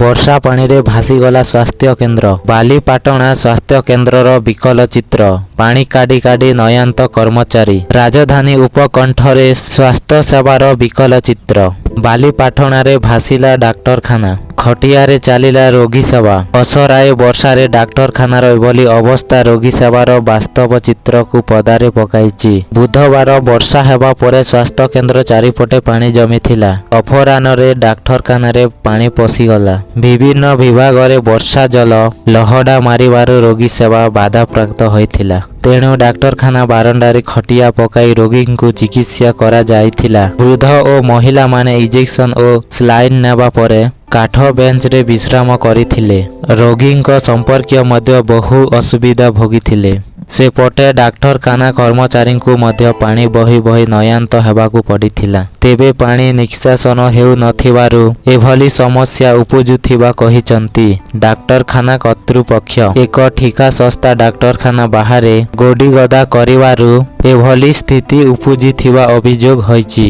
ବର୍ଷା ପାଣିରେ ଭାସିଗଲା ସ୍ବାସ୍ଥ୍ୟକେନ୍ଦ୍ର। ବାଲିପାଟଣା ସ୍ବାସ୍ଥ୍ୟକେନ୍ଦ୍ରର ବିକଳ ଚିତ୍ର। ପାଣି କାଢି କାଢି ନୟାନ୍ତ କର୍ମଚାରୀ। ରାଜଧାନୀ ଉପକଣ୍ଠରେ ସ୍ବାସ୍ଥ୍ୟସେବାର ବିକଳ ଚିତ୍ର। ବାଲିପାଟଣାରେ ଭାସିଲା ଡାକ୍ତରଖାନା। ଖଟିଆରେ ଚାଲିଲା ରୋଗୀସେବା। ଅସରାଏ ବର୍ଷାରେ ଡାକ୍ତରଖାନାର ଏଭଳି ଅବସ୍ଥା ରୋଗୀସେବାର ବାସ୍ତବ ଚିତ୍ରକୁ ପଦାରେ ପକାଇଛି। ବୁଧବାର ବର୍ଷା ହେବା ପରେ ସ୍ବାସ୍ଥ୍ୟକେନ୍ଦ୍ର ଚାରିପଟେ ପାଣି ଜମିଥିଲା। ଅପରାହ୍ନରେ ଡାକ୍ତରଖାନାରେ ପାଣି ପଶିଗଲା। ବିଭିନ୍ନ ବିଭାଗରେ ବର୍ଷା ଜଳ ଲହଡ଼ା ମାରିବାରୁ ରୋଗୀସେବା ବାଧାପ୍ରାପ୍ତ ହୋଇଥିଲା। ତେଣୁ ଡାକ୍ତରଖାନା ବାରଣ୍ଡାରେ ଖଟିଆ ପକାଇ ରୋଗୀଙ୍କୁ ଚିକିତ୍ସା କରାଯାଇଥିଲା। ବୃଦ୍ଧ ଓ ମହିଳାମାନେ ଇଞ୍ଜେକ୍ସନ ଓ ସାଲାଇନ ନେବା ପରେ କାଠ ବେଞ୍ଚରେ ବିଶ୍ରାମ କରିଥିଲେ। ରୋଗୀଙ୍କ ସମ୍ପର୍କୀୟ ମଧ୍ୟ ବହୁ ଅସୁବିଧା ଭୋଗିଥିଲେ। ସେପଟେ ଡାକ୍ତରଖାନା କର୍ମଚାରୀଙ୍କୁ ମଧ୍ୟ ପାଣି ବୋହି ବୋହି ନୟାନ୍ତ ହେବାକୁ ପଡ଼ିଥିଲା। ତେବେ ପାଣି ନିଷ୍କାସନ ହେଉ ନ ଥିବାରୁ ଏଭଳି ସମସ୍ୟା ଉପୁଜୁଥିବା କହିଛନ୍ତି ଡାକ୍ତରଖାନା କର୍ତ୍ତୃପକ୍ଷ। ଏକ ଠିକାସଂସ୍ଥା ଡାକ୍ତରଖାନା ବାହାରେ ଗୋଡ଼ି ଗଦା କରିବାରୁ ଏଭଳି ସ୍ଥିତି ଉପୁଜିଥିବା ଅଭିଯୋଗ ହୋଇଛି।